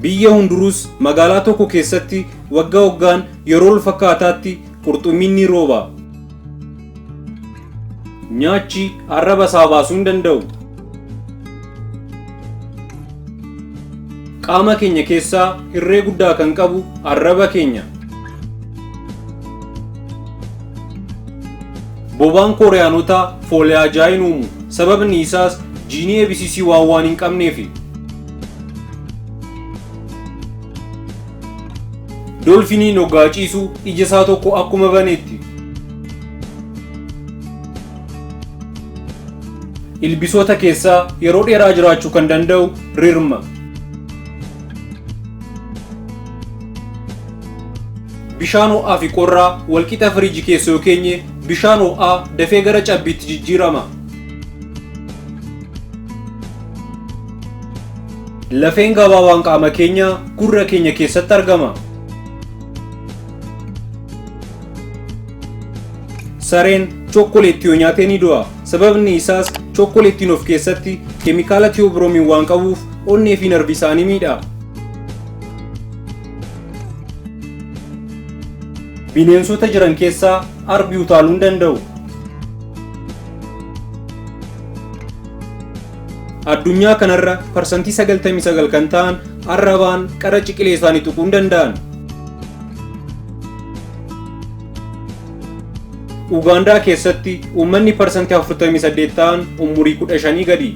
Biyya Hunduruus magaalaa tokko keessatti waggaa waggaan yeroo wal fakkaataatti qurxummiin ni rooba. Nyaachi arraba isaa baasuu hin danda'u. Qaama keenya keessaa hirree guddaa kan qabu arraba keenya. Bobaan Kooriyaanotaa foolee ajaa'iin uumu. Sababni isaas jiinii ABCC waan hin qabneefi. Doolfiniin hoggaa ciisu ija isaa tokko akkuma baneetti. Ilbisoota keessaa yeroo dheeraa jiraachuu kan danda'u rirma. Bishaan ho'aa fi qorraa walqixa firiijii keessa yoo keenye bishaan ho'aa dafee gara cabbiitti jijjiirama. Lafeen gabaabaan qaama keenyaa gurra keenya keessatti argama. Sareen chokkoleettii yoo nyaate ni du'a. Sababni isaas chokkoleettiin of keessatti keemikaala tiyoobiroomiin waan qabuuf onnee fi narvii isaanii miidha. Bineensota jiran keessaa arbi utaaluu hin danda'u. Addunyaa kanarra parsantii 99 kan ta'an arrabaan qara ciqilee isaanii tuquu hin danda'an. Ugaandaa keessatti uummanni parsantii 48 ta'an umurii 15 gadi.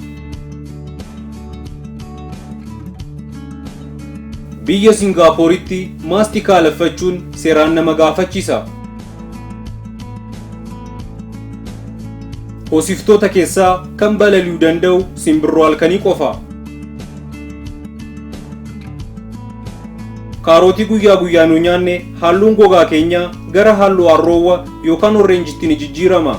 Biyya Singaapooritti maastikaa laffachuun seeraan nama gaafachiisa. Hoosiftoota keessaa kan balali'uu danda'u simbirroo halkanii qofa. Kaarotii guyyaa guyyaan yoo nyaanne halluun gogaa keenyaa gara halluu arroowwa yookaan orreenjitti ni jijjiirama.